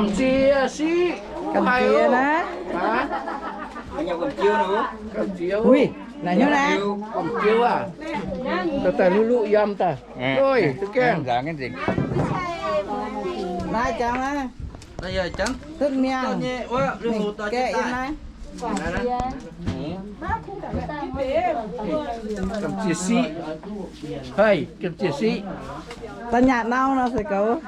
Gamh nziex siqv. Gamh nziex naaiv. Uix, naaic hnyouv naaiv. Gamh nziex aac. Daaih daaih luqv luqv yiem daaih. Oi, duqv gaengh. Naaiv jangx naaiv. Duqv miangh. Mingh gaeqv yiem naaiv. Gamh nziex siqv. Hei, gamh nziex siqv. Da'nyaah nau nor se goux.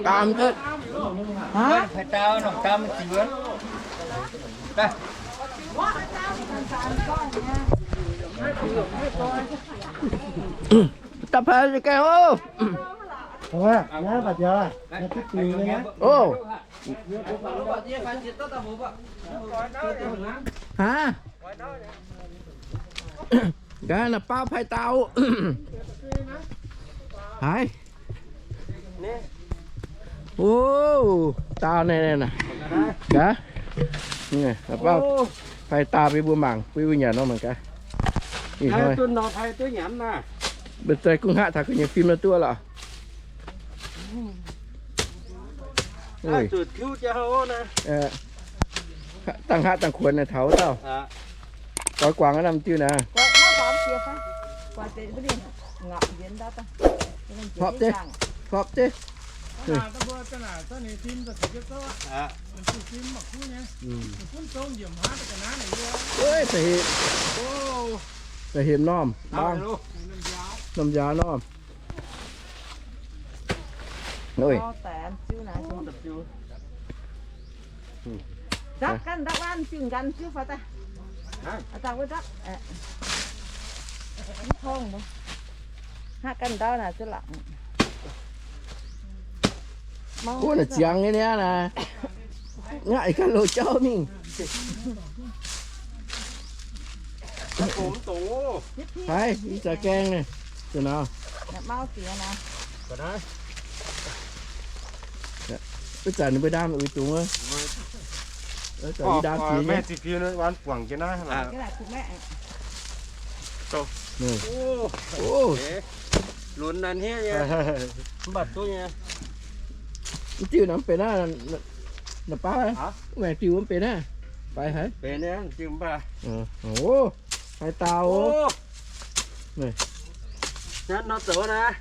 Daam ga'naaiv. Da'paaix gaengh oc. Oc. Aav, gaax naaic baauv paaiv daauh. Haiz. O, daauh naaiv, naaiv, naaiv. Gaax, baauv paaiv daauh bun mbuo mangc, bun mbuo nyanc nor mangc gaax. Mbuo zai gunv hngaqv taux gu'nyuoz fim nor duqv lorqc. Dangh hngaqv dangh kuonx naaic taux wuov dauh. Goix guangc aqv, norm diuh naaiv. Hlopv jienv, hlopv jienv. Da'hemx normh, normh nziaaux normh. Ndapv ganh ndapv, jiu nqan jiu fai daaih. Hnangv ganh ndau naaic ziouc la'ngc. Wuov naaic ziangx nyei niaa naaic. Ngaqv ganh loz jauv mingh. Haiz, ih zanc gaeng naaic. Wuov zanc ninh mbuo ndaam uix dungz wuov. Lunx naaiv hniev nyei, mv baac duqv nyei. Mv diuh nor mv benx naaiv, naaiv baav, maengx diuh mv benx naaiv, faix haic. Benx nyei, diuh mv baac. O, haaix dauh o. Nyatv nor zoux naaiv.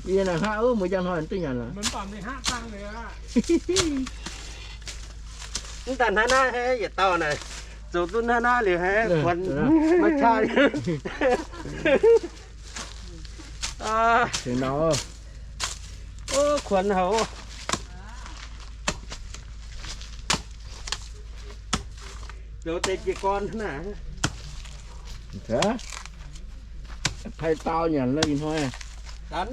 Yie naaic hnangv, mbuo njang hnoi duqv nyanc aqv. Mv baac hnangv naaiv haiz yietc dauh naaic, zoux duqv hnangv naaiv liuz haiz kuonx maiv qaqv. Kuonx haic. Zoux deix jiez gorn naaic. Paaiv daauh nyanc lorqc ih hnoi. Norm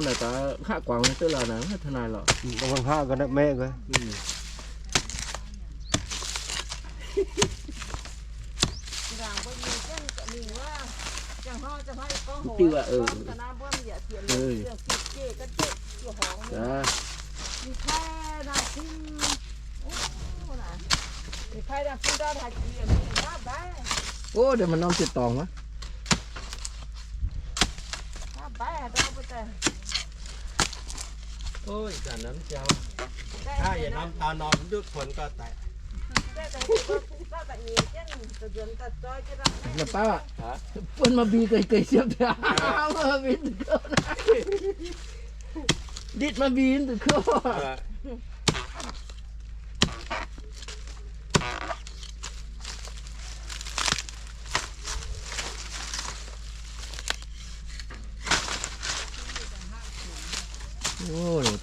naaic daaih hngaqv guangc duqv lorqc naaic, maiv taux naaic lorqc. Diuh aqv. O, deix maaih norm ziepc dorngx wuov. Naaiv baav, buonv maaih mbi ga'sie, buonv maaih mbi duqv kouv. Nditv maaih mbi duqv kouv.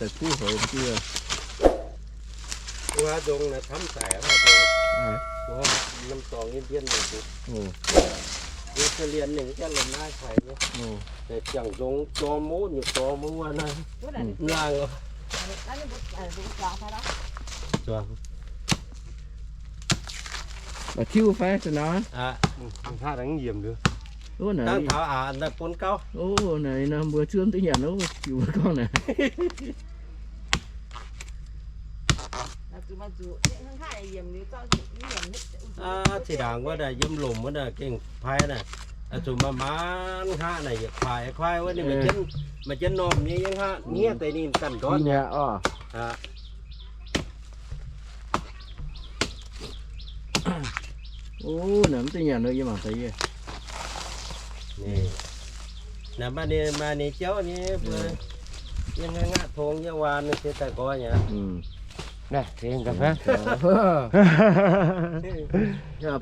Daaih kuv houx diuh. Nzong naaiv camv daic, norm dorngx nyei mbien. Yie se lienh ningh jaav lomh naaiv faix nyei. Ziangh nzong jor muv nyei, jor muv naaiv. Laangh. Maaih tiuv fai za'naaiv? Hnangv yiemc liuz. Dangh taux aac daaih bun gauv. O, naaic nor mbuo zuov duqv nyanc ov, jiu mbuo gorngv naaic. Aav, zinh ndaangc wuov naaic yiem lomc wuov naaic gengh pai naaic, zuqc maaih maanc hngaqv naaic yietc kuaaic kuaaiv wuov ninh, maaih jienv normh nyei yiem hngaqv hniev deix ninh ganh ndortv nyei. O, naaic mv duqv nyanc nor yie mangc deix yie. Naaic maaih ninh, maaih ninh jauv nyei mbuo, yiem hngaqv tong yiem waan ninh se daaih nqoi nyei. Naaiv tengx ga'fei.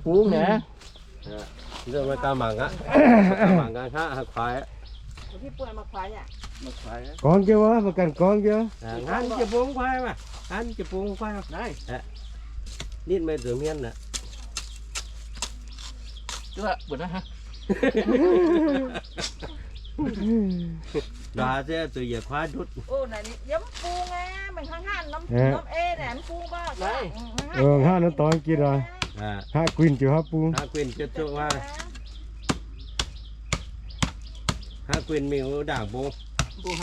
Bungv naaic. Mv dungx mangc gaax, mangc gaax hngaqv haaix kuaaic. Gorngv jienv wuov, mangc gaax gorngv jienv. Hnangv jiex bung kuaaic maah, hnangv jiex bung kuaaic. Nitv meih nzuonx hmien aqv. Ndongc haaix se zuqc yietc kuaaiv ndutv. Hnangv naaiv dorngx jiex aqv. Hngaqv guinh jienv haav bung. Hngaqv guinh mingh wuov ndaangc bung. Wuov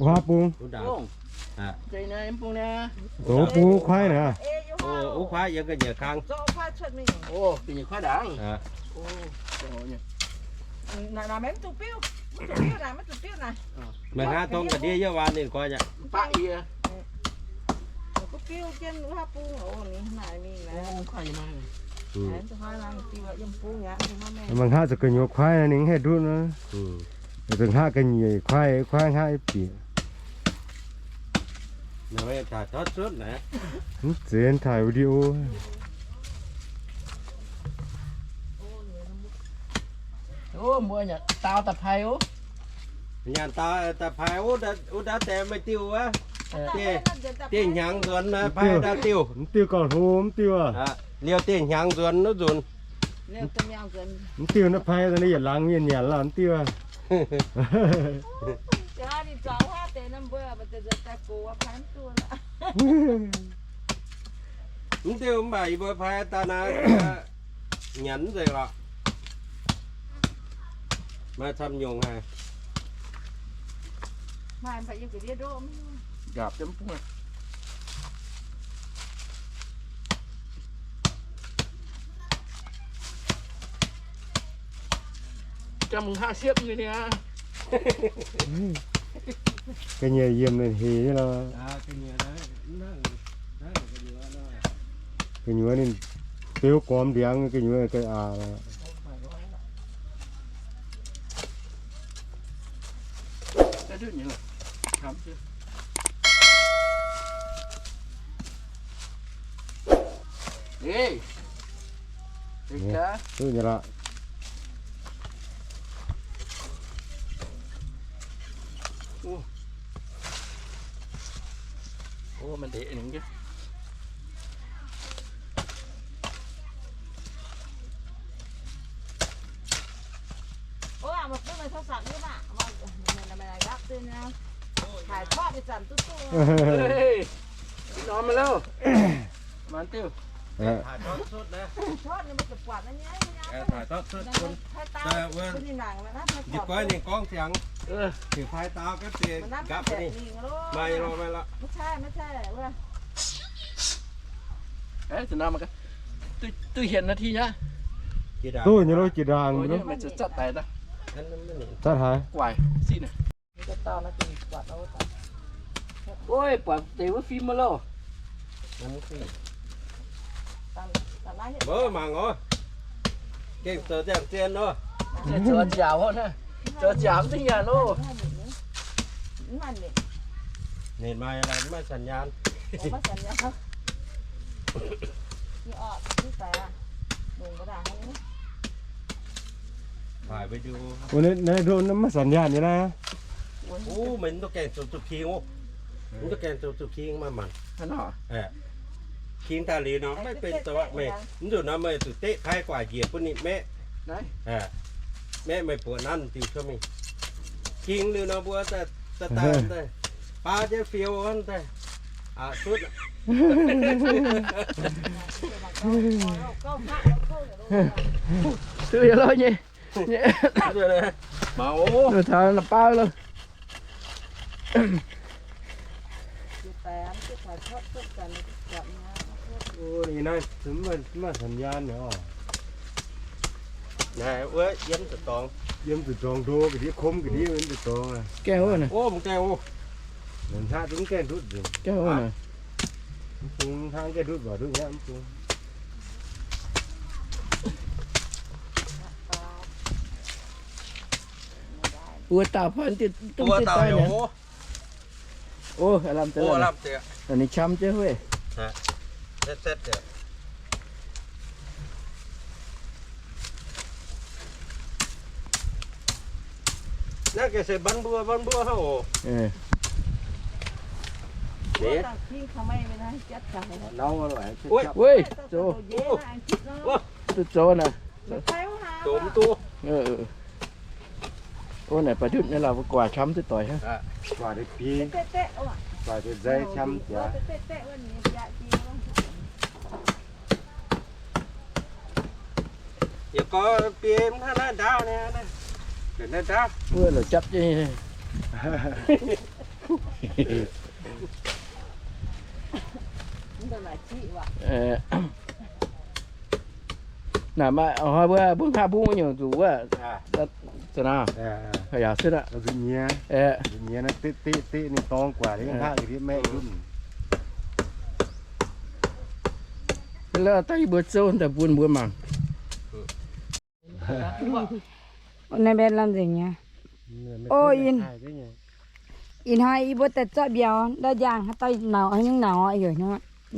haav bung. Zoux bung wuov kuaaiv naaic. Wuov kuaaiv yiem ga'nyiec kang. Meih hngaqv tong ga'ndiev yiem waan ninh nqoi aqv. Meih hngaqv zuqc gu'nyuoz kuaaiv ninh mv haih ndutv nor. Zuqc hngaqv ga'nyiec kuaaiv, kuaaiv hngaqv bieqc. Mv zeiz taaih video. Mbuo nyanc dau daaih pai oc. Nyanc dau daaih pai oc, wuov ndaauv deix meih diuh wuov. Dieh hnyangx nzuonx pai daaih diuh. Mv diuh gauh hlo mv diuh. Liouh dieh hnyangx nzuonx wuov nzunc. Mv diuh naaiv pai naaiv yietc laangz mienh nyanc lauh mv diuh. Mv diuh mv baac yie mbuo pai daaih naaiv nyanc mv nzengc lorqc. Maaih camv nyungc haic. Ga'nyiec yiem ninh heix nyei lorqc. Gu'nyuoz ninh beu gormx ndiangx, gu'nyuoz ga'aac. Ninh gorngv ninh gorngv ziangx, ninh pai dau gapv ninh maaih lorh maaih lorh. Duqv hienx naaiv ti nyei. Duqv nyei lov jiex ndaangc. Zatv haaix? Ov, buatc deix wuov fim maiv louh. Mbuo mangc oc. Gengh zoux ziangh zien oc. Zoux nziaauc, zoux nziaauc mv duqv nyanc oc. Ninh maaih laaix maiv zanc nyaanh. Naaiv ndoqv maiv zanc nyaanh nyei naaiv. Meih mv duqv gaengh zoux zuqc king oc. Mv duqv gaengh zoux zuqc king maaih maanc. King daaih liuz nor maiv benx zoux aqv meih. Mv nzunc nor meih zuqc deqv pai guaax njiec bun ninh maeqv. Maeqv meih buoqc nanv diuh cuotv mingh. King liuz nor mbuo daaih daaih baav jienv fiou daaih aqc sutv. Duqv yie lov nyei. Maux taux naaiv baav lo. Naaiv mv maaih, mv maaih สัญญาณ nyei oc. Naaiv wuov yiem zuqc dorngx, yiem zuqc dorngx ndo ga'ndiev, komv ga'ndiev yiem zuqc dorngx. Gaengh wuov naaic. Ov, mv gaengh wuov. Hnangv zungv gaengh ndutv nzengc. Gaengh wuov naaic. Mv bung hnangv gaengh ndutv mbuo ndutv nyei mv bung. Wuov dauh fai duqv, duqv dauh nyei. Ov, lamh deix, ninh qam jienv wuov. Naaiv gengh se mbanv mbuo, mbanv mbuo hnangv oc. Weic, zoux. Duqv zoux naaic. Zoux mv duqv. Ov, naaic baac ndutv naaiv lauh mbuo guaax qam duqv doic hnangv. Guaax deix biei, guaax deix nzei qam jaax. Yie gorngv biei mv hnangv naaiv ndaauv nyei, naaiv ndaauv. Wuov la'japv jienv. Naaic maaih hnoi mbuo, mbuo haaix mbung nyungc zuqc wuov, za'naaiv, yaac cuotv aqv. Nyiex, nyiex naaiv deqv deqv deqv ninh dorng guaax liuz hnangv ga'ndiev maeqv ndutv. La'daaih yie mbuo zouv daaih bun mbuo mangc. Naaiv mbaeqv lamh nzengc nyei. O, ih hnoi yie mbuo daaih zorqv mbiauz ndau njaangh haaix dauh nauc, haaix nyungc nauc,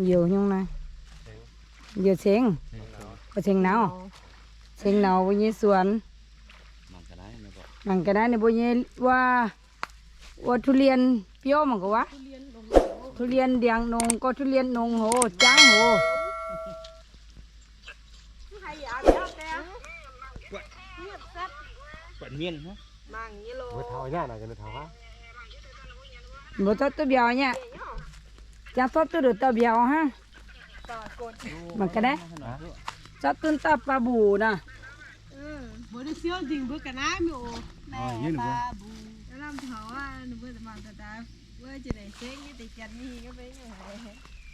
youc nyungc naaiv, youc cengx, cengx nauc, cengx nauc mbuo nyei suonx. Mangc ga'naaiv ninh mbuo nyei wuov, wuov ทุเรียน biouv mangc gaax wuov. ทุเรียน ndiangx nongx gorx, ทุเรียน nongx hoc, jangv hoc. Mbuo zorqv duqv mbiauz nyei aqv. Jangv zorqv duqv nduqc dauh mbiauz hnangv. Mangc ga'naaiv. Zorqv duqv dauh baa mbuc nor.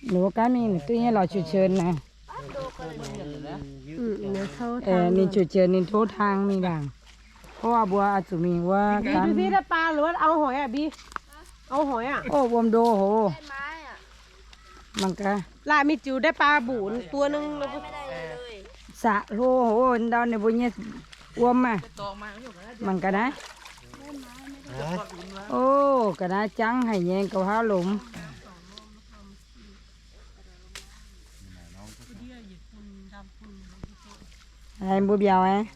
Ninh mbuo ganh mingh duqv nyei lorz qiex qiex naaic. Ninh qiex qiex ninh tov tang mingh ndaangc. Gorngv mbuo oix zuqc mingh wuov gan. Wuom ndo hoc. Mangc gaax. Laaih mingh ziux daaih baa mbuc duo nungc. Saqc hlo hoc ndau ninh mbuo nyei wuom aah. Mangc gaax naaiv. O, ga'naaiv jangv haic nyei, gauh haav lomz. Haiz mbuo mbiauz aeqv.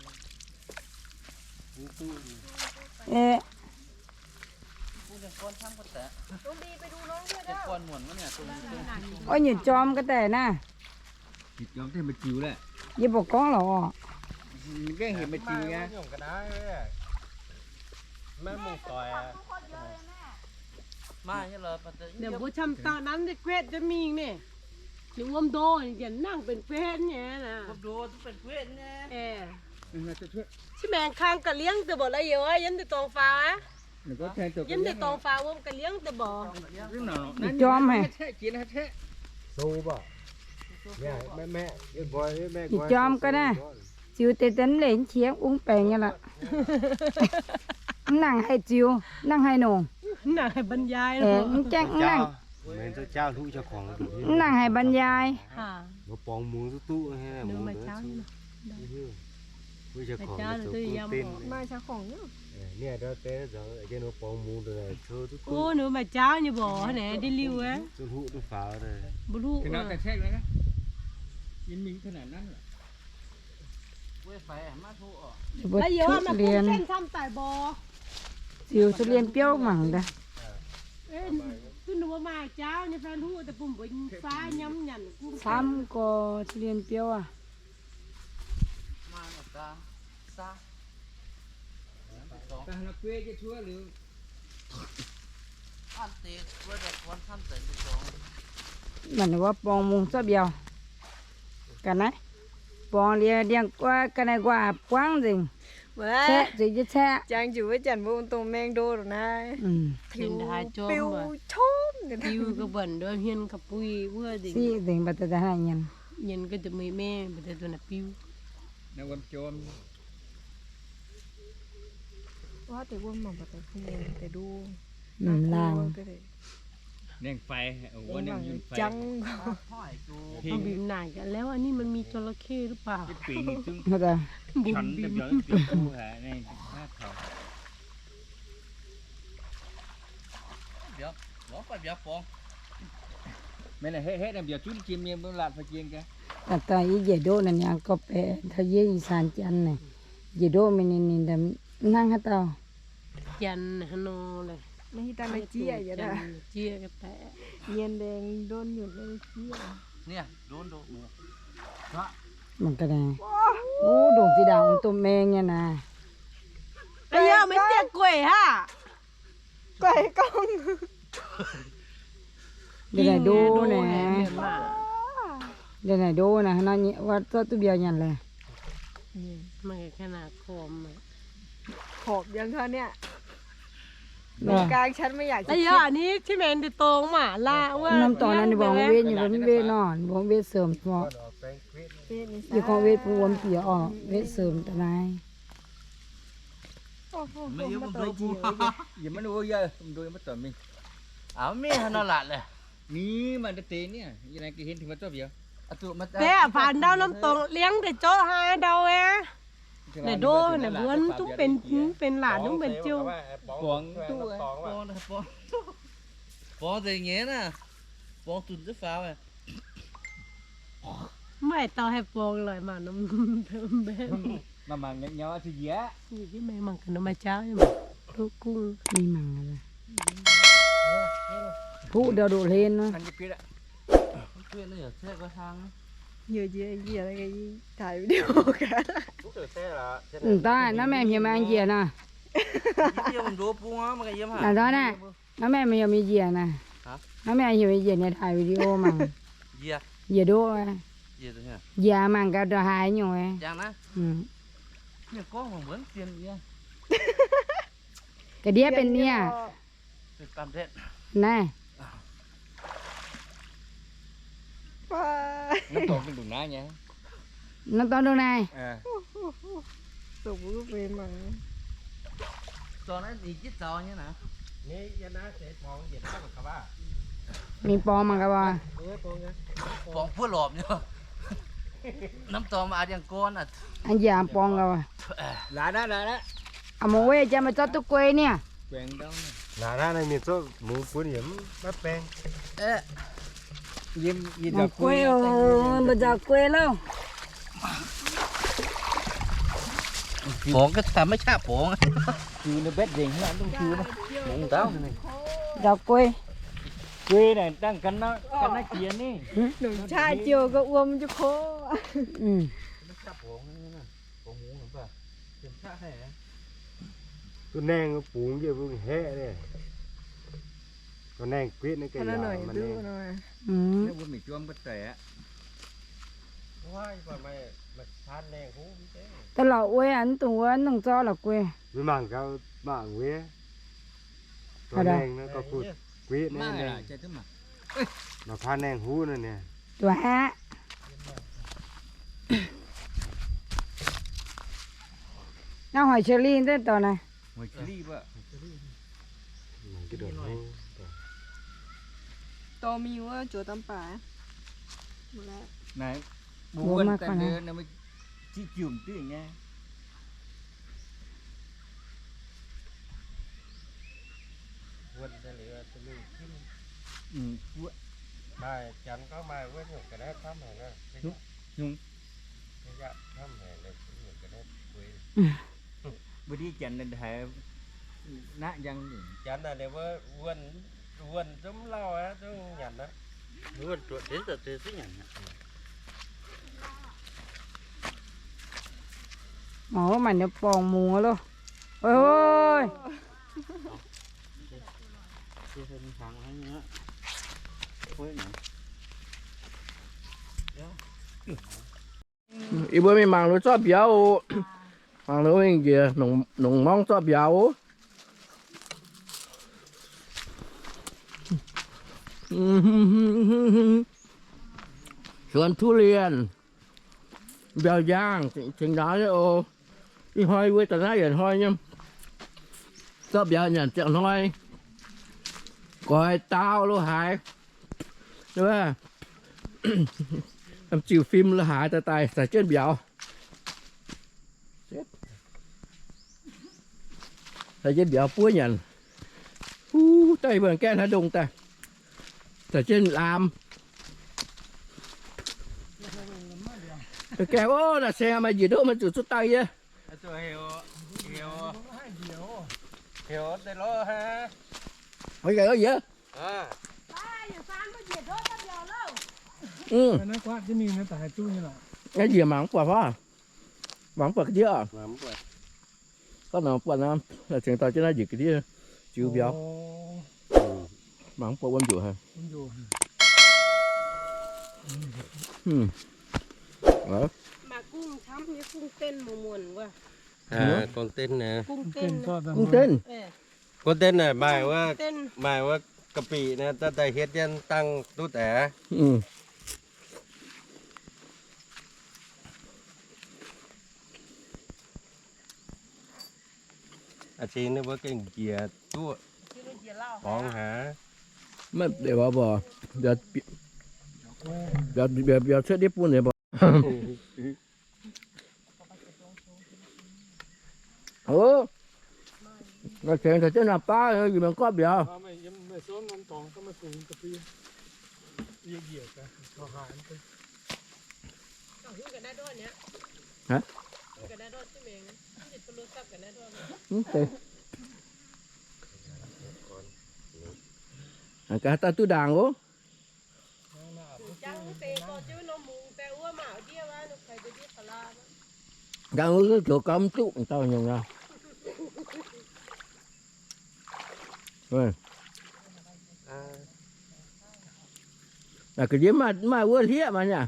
Ov, nyiec jorm ga'daic naaiv. Yie mbuo gorngv lorqc. Mbuo camv dauh nanv guetv mingh naaic, ninh wuom ndo, nangc benx guetv nyei. Cin maengx kang ga'liangv deix mborqv la'youz, yiem deix dorngx faaux aqv. Yiem deix dorngx faaux wuom ga'liangv deix mborqv. Jorm haic. Ih jorm ga'naaiv, ziux deix daaih mv leiz mv qiex ungv baengc nyei lorqc. Mv nangc haih ziux, mv nangc haih nongc. Mv gaengh mv nangc. Mv nangc haih บรรยาย. Mbuo ทุเรียน, ziux ทุเรียน biouv mangc daaih. Camv gorx ทุเรียน biouv aac. Mangc wuov borngz mungz zorqv mbiauz. Ga'naaiv, borngz liuz ndiangx-guai ga'naaiv nquaah buangv nzengc. Caeqv, zueiz jienv caeqv. Jangx njiec wuov janx mbuo dongh mengh ndo naaiv. Biu, biu, biu, biu ga'buonc nduov hmien ga'bui wuov nzengc. Siqv nzengc mv baac daaih haaix nyanc. Nyanc ga'duqv meih mengh mv baac daaih duqv naaic biu. Laangh. แหล่งไฟ เออ ว่าแหล่งหยุดไฟ จริง มันมีจระเข้หรือเปล่า Mv baac heh heh mbiauz zunv jiex mienh mbuo laatc fai jiex gaax. Daaih daaih yie njiec ndoqv naaic niangx gorqv-baeqc taux yie ih zanc janx naaic, njiec ndoqv mingh ninh ninh hnangv haaix dauh. Janx haaix nor leh? Jieqv, jieqv ga'baeqc. Mangc ga'naaiv. Wuov ndongc zinh ndaangc domh mengh nyei naaiv. Aa, yie maiv diev gueic haav. Gueic gorngv. Ndongc naaic ndo naaic. Ndongc naaic ndo naaic, wuov zorqv duqv mbiauz nyanc leh. Norm dorngx naaiv ninh mbuo wetv nyei, mbuo mv wetv nor, mbuo mv wetv seumx nor. Yie gorngv wetv bun wuom bieqc orqc, wetv seumx daaih naaiv. Deix a'faanx ndau norm dorngx liangv deix zorqv haaix ndau aqv. Naaic ndo naaic mbuo mv duqv benx, mv benx laatc mv benx ziouh. Borngz nzengc nyei naaiv, borngz zunc ziex faaux. Mv maaih dauh haih borngz lorqc mangc norm. Mangc gaax norm maaih jaauv, duqv gungv. Puqv ndau ndoqc hlen wuov. Mv daaih, naaiv maengh heuc meih njiec nor. Naaiv ndorn naaiv, naaiv maengh meih heuc meih njiec naaiv. Naaiv maengh heuc meih njiec ninh taaih video mangc. Njiec ndoqv, njiec mangc gaax ndongc haaix nyungc. Ga'ndiev benx nie. Naaiv. Naaiv dorngx ndongc naaiv. Mingh borngz mangc gaax. Borngz buov lorpc nyei. Aa, njiec borngz gaax. Aa, mangc weic jaax meih zorqv duqv guei nie. Mangc guei, mbuo nzaaux guei lauh. Borngz ga'taux maiv qaqv borngz. Nzaaux guei. Guei naaic dangh gan naaiv jiex ni. Longc qaqv jouh ga'wuom jienv ko. Duqv naeng bungx njiec mbuo haeqv ni. Duqv naeng guetv naaiv ga'yaauc. Da'lauc wuov, mv dungx wuov, mv dungx zorqv la'guaih. Mangc gaax, mangc wuov. Duqv naeng naaiv gauh kuv guetv naaiv naeng. Mangc paa naeng huv naaiv niaa. Duqv aqv. Naaiv hoic cherry deix dorh naaiv. Dorh mingh wuov zuov daaih baac. Naaiv mbuo wuonh daaih ndeic, ziqv jumc duqv nyei. Mbuo ndiev janx haiz naqv njang. Janx naaic wuonh zungv lauh aqv, zungv nyanc aqv. Wuonh zuoqc deix zuqc nyanc aqv. Mangc wuov maanc nyei borngz mungz loh. Oi, yie mbuo mingh mangc loz zorqv mbiauz oc. Mangc njiec nongc morngv zorqv mbiauz oc. สวนทุเรียน mbiauz njaangh cingx naauz nyei oc. Ih hnoi wuov da'naaiv yietc hnoi nyei. Zorqv mbiauz nyanc ziangh hnoi. Goix daauh lo haaix, ziux fim lo haaix daaih daaih caux jienv mbiauz. Caux jienv mbiauz buov nyanc. Huv, daaih mbuo gaeqv haaix ndongh daaih. Caux jienv laam. Gaeqv ov, naaic seng maaih njiec ndoqv, maiv zuqc cuotv daaih yie. Naaiv njiec mangc buatc fai, mangc buatc ga'ndiev oc. Gauh nor buatc naaiv, cingx dorh jienv naaiv njiec ga'ndiev ziux mbiauz. Mangc buatc wuom njuqc haic. Maaih gungv camv nyei, gungv denv muonc muonc wuov. Gungv denv, gungv denv. Gungv denv maaih wuov, maaih wuov ga'biqc naaiv daaih hietv jienv dangh duqv daaih. A'cing ninh mbuo gengh njiec duqv borngz haic. Maiv deix mbuo, mbiauz cuotv ndiev bun ninh mbuo. Oc, tengx caux jienv naaiv baav yie mingh gorqv mbiauz. Gaax daaih duqv ndaangc oc. Ndaangc wuov zoux gau mv duqv dauh nyungc aqv. Naaic ga'ndiev maaih wuov hlieqv maah niaa.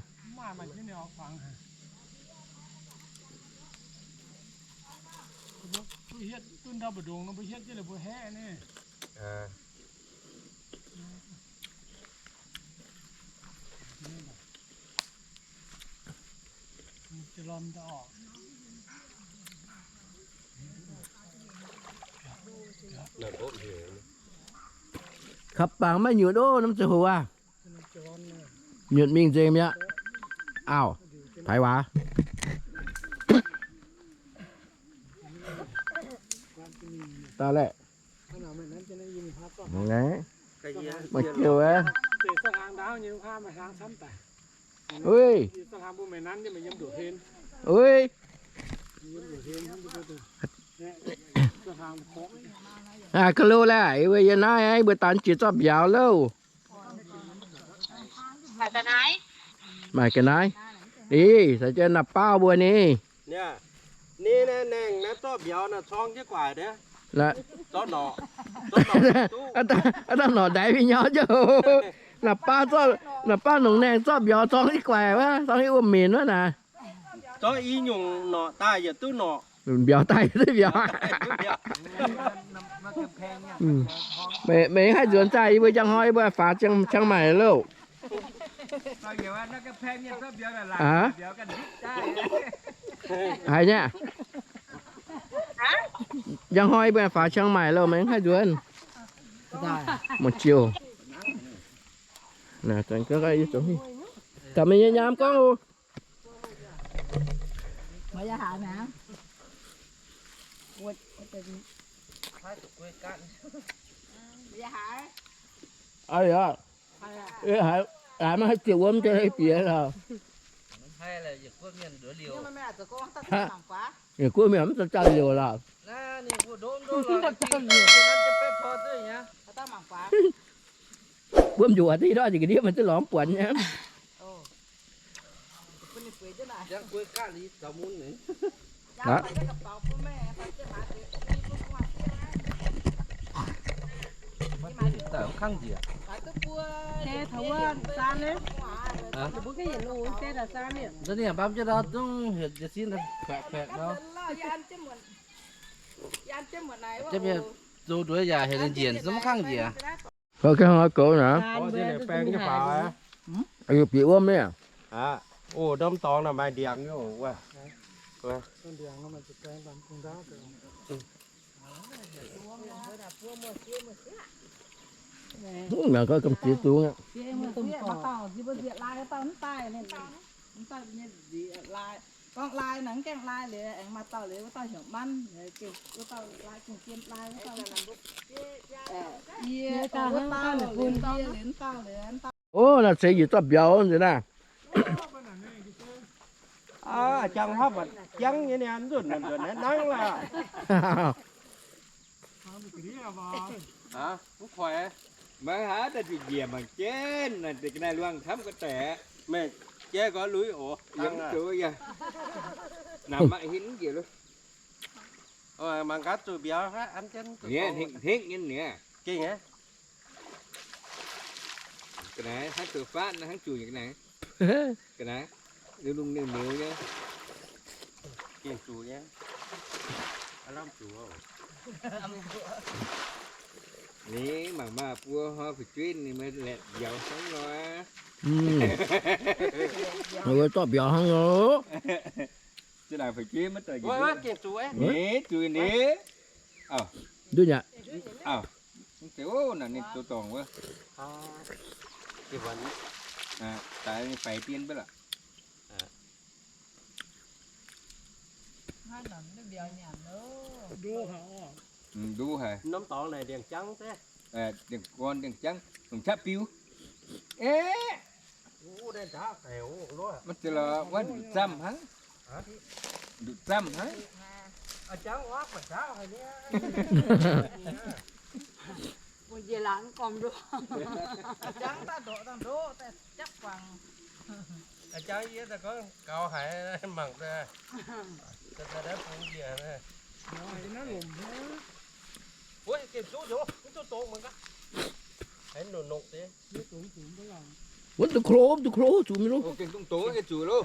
Kapv bangc maiv nyutc ov, norm ziangh hoc aac. Nyutc mingh nzengc mi'aqv. Auv, taaix waac. Daaih laeh. Maaih jiouh aqv. Uix. Uix. Aa, ka lo laeh, yie mbuo yie naaiv, yie mbuo daan jiex zorqv mbiauz louh. Maaih ga'naaiv. Ih, caux jienv naaiv baauv mbuo ni. Aa, dangh norqc ndaix mingh nyauv jienv. Naaiv baauv zorqv, naaiv baauv nongc naeng zorqv mbiauz corng jienv guaix wuov, corng jienv wuom-minc wuov naaic. Zorqv i nyungc norqc daaih yietc duqv norqc. Mbiauz daaih duqv mbiauz. Meih, meih haih nzuonx daaih, yie mbuo njang hnoi yie mbuo faaux Chiang Mai loh. Haiz nyei. Njang hnoi yie mbuo faaux Chiang Mai loh, meih haih nzuonx. Mv ziouc. Taux meih nyei nyaam gorngv oc. Haiz maiv haih ziepc wuom, bieqc lorqc. Yietc guoqv mienh mv zanc liouc lorqc. Wuom njuqc dih ndortv njiec ga'ndiev maaih duqv lorngx buonc nyei. Zoux nduov yaac heuc ninh njiec mv kangv njiec. Gouv gengh oix goux naaic. Bieqc wuom mienh. Ov, norm dorngx naaic maaih ndiangx nyei oc. Mangc gaax gamh ziex zungx aqv. Gorngv lai naaic mv gaengh lai liuz, aengx maaih dauh liuz, wuov dauh heuc manv, wuov dauh lai gengh jiem lai, wuov dauh, yie dauh, wuov dauh liuz, wuov dauh liuz, wuov dauh. Ov, naaiv se yietc zorqv mbiauz nzengc naaiv. Jangx hopv jangv nyei niaa, nzunc nzunc naaiv nangv laah. Mv koiv, maiv haaix daaih njiec mangc jienv naaic, deix ga'naaiv luangh camv ga'daic. Meih jaiv gorx lui oc. Yie mv zoux yaac namx maiv hinv njiec lo. Mangc gaax zuqc mbiauz hnangv an jienv hnengv nyei niaa. Gengh aqv. Ga'naaiv hnangv zoux faatv hnangv zuqc nyei ga'naaiv. Ga'naaiv, lungh lungh niuh niuh nyei. Gengh zuqc nyei. Ninh mangc maah, buo hnoi fu'jueiv ninh maiv laetc mbiauz hnangv nor. Zorqv mbiauz hnangv nor. Ninh zuqc ninh. Duqv nyei. Ninh zoux dorngc wuov. Daaih faix dien mv lorqc. Nduov haic. Norm dorngx naaic ndiangx jangv se. Ndiangx gorn ndiangx jangv, longc qaqv biu. Maiv zeiz lorqc, wuov nduqc zamh hnangv. Nduqc zamh hnangv. Aa, jangv yie daaih gorngv gaux haic mangc daaih. Daaih daaih bungx njiec. Wuov, gengh zuqv nyouz, mv zuqv doqc mangc gaax. Haiz nongc nongc deix. Wuov, duqv klo, duqv klo, zuqc mingh loh. Gengh dungx doqc, gengh zuqc loh.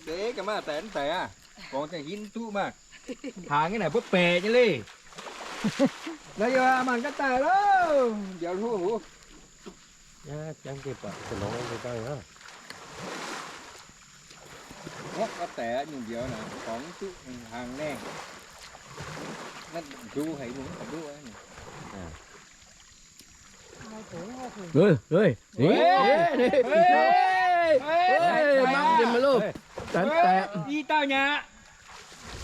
Deix ga'maah daaih mv daic aqv. Gorngv zengc hinv duqv maah. Hlaax nyei naaic mbuo baeqc nyei leiz. Naaiv yaac mangc gaax daaih loh. Mbiauz hlo hoc. Wuov, ga'daic nyungc mbiauz naaic gorngv duqv hnaangx naengh. Naaiv ndu haic mbuo mv baac nduqv. Mangc nzengc maiv loh. Daaih daaih. I dauh nyei aqv.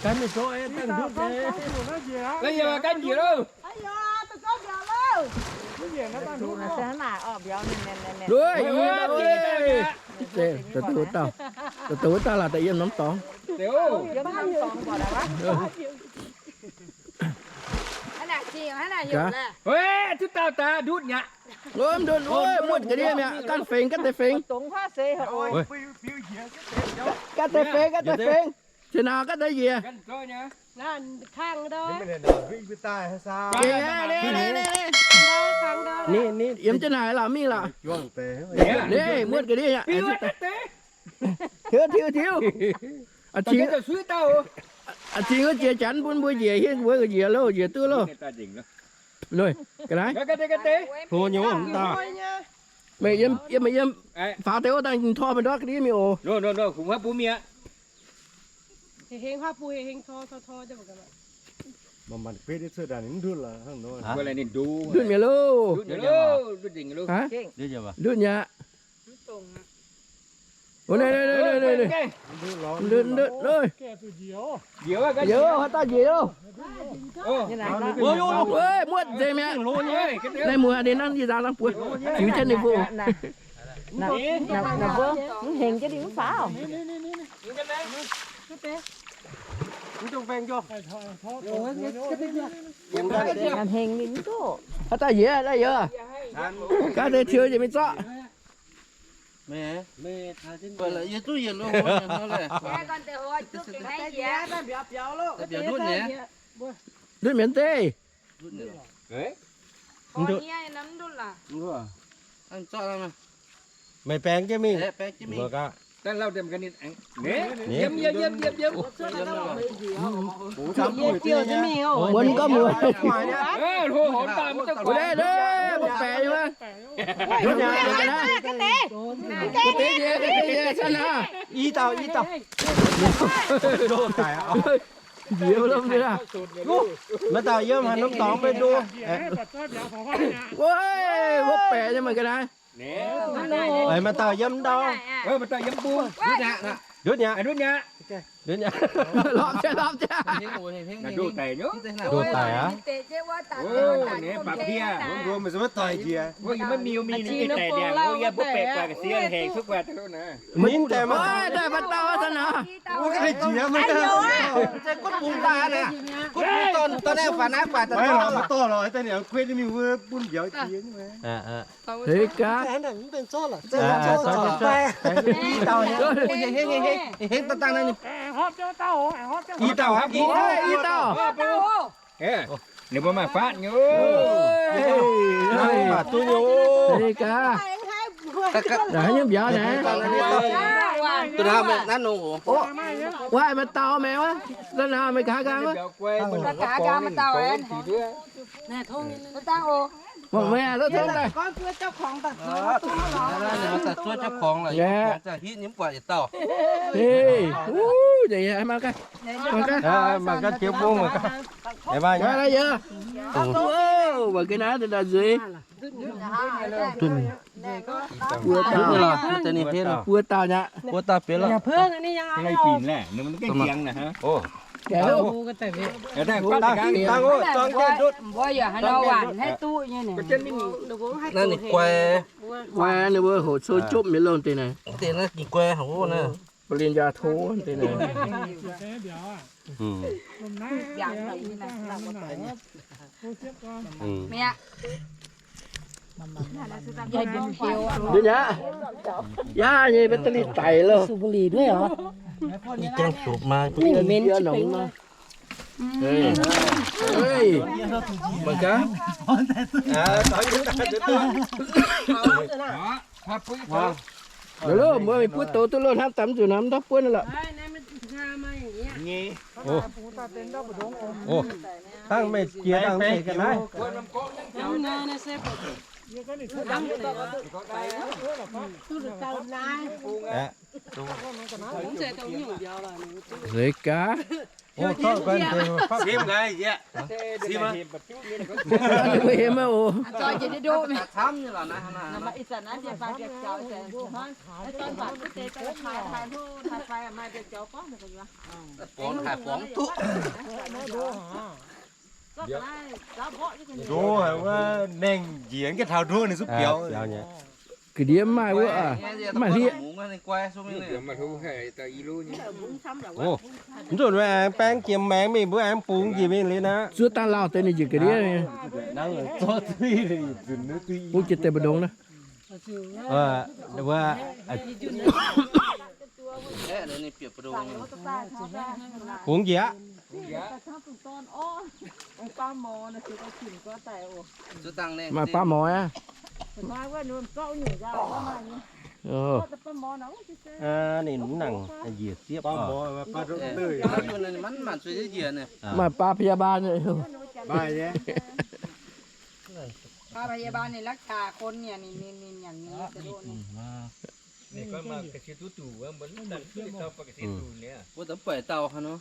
Ganh mingh zoux, ganh njiec loh. Lui, da'douh wuov dauh, da'douh wuov dauh laah daaih yiem norm dorngx. Gaax. Ov, ndutv, ov, muotv ga'ndiev mi'aqh, ganh fengx, ganh deix fengx. Ganh deix fengx, ganh deix fengx. Cien naaic ganh deix njiec. Gengh aqv, yiem jienv naaic lorqc, mingh lorqc. Muotv ga'ndiev mi'aqh. Tiuv, tiuv, tiuv. A'cingx wuov jiex janx bun mbuo njiec, hietv mbuo njiec loh, njiec duqv loh. Meih yiem, yiem, yiem faaux deix wuov dangh tor mingh ndortv ga'ndiev mingh oc. Ndutv mi'aqv loh. Ndutv mi'aqv. Ndutv, ndutv, ndutv. Youz, haaix dauh njiec youz. Muotv nzengc mi'aqv. Naaiv muoz ninh nanv yie nzangc nangv buo. Ziux jienv ninh mbuo. Mv hengx jienv ninh mv faaux. Hengx ninh mv duqv. Haaix dauh njiec, daaih youz. Gaax deix tiux njiec mingh zorqv. Ndutv mi'aqv deix. Meih baeng jienv mingh. Daaih lauh deix mangc gaax ninh aengx, yiem, yiem, yiem, yiem, yiem. Muonz gauh muonz. Wuov deix, mbuo baeqc nyei wuov. Wuov deix, wuov deix, i dauh, i dauh. Njiec wuov lomh ndiev. Maaih dauh yiem haaix norm dorngx maiv nduov. Wuov, wuov baeqc nyei mangc gaax naaiv. Maaih dauh yiem ndau. Ndutv mi'aqv. Ndutv mi'aqv. Lorpc jienv, lorpc jienv. Nduov daic aqv. Ninh daaih maaih dauh, gorngv bungx dorh lorz daaih ninh kuetv mingh wuov bun mbiauz jiex. Hei gaax. I dauh, i dauh. Ninh mbuo maaih fatv nyei. Hei gaax. Haaix nyungc mbiauz naaiv? Wuov, maaih dauh maengx wuov. Da'naaiv meih gaax gaax wuov. Mangc meih aac, zuov daaih. Hei, wuov, mangc gaax, mangc gaax, mangc gaax, mangc gaax. Mangc gaax naaiv, nzueiz. Buo dauh nyei. Buo dauh bienx lorqc. Naaiv ninh guai. Guai ninh mbuo hoqc sou jopv nyei longh deix naaiv. Deix naaiv ninh guai haic wuov naaiv. ปริญญาโท deix naaiv. Yaac nyei battery daic loh. Ih jang sopc maah. Mingh menx nongx nor. Mangc gaax. Nduov loh, mbuo mingh buov douz duqv loh, hnamv daaih mv zuqc hnamv ndortv buonv lorqc. Dangh meih jiex dangh meih ga'naaiv. Seix gaax. Mbuo hemx maiv oc. Ndoh haic wuov, mengh njiec ga'taux ndoh ninh zungv biaux. Ga'ndiev maaih wuov, maaih hlieqv. Mv nzunc aengx baeng jiex maengx mingh mbuo aengx bungx njiec mingh liuz naaiv. Zuov dangh lauh deix ninh njiec ga'ndiev. Bungx jiex deix mbu'ndongx naaiv. Bungx njiec aqv. Maaih baav moix aqv. Ninh mv nangc njiec siepv. Maaih ป้าพยาบาล Wuov dauh buatc dauh haaix nor.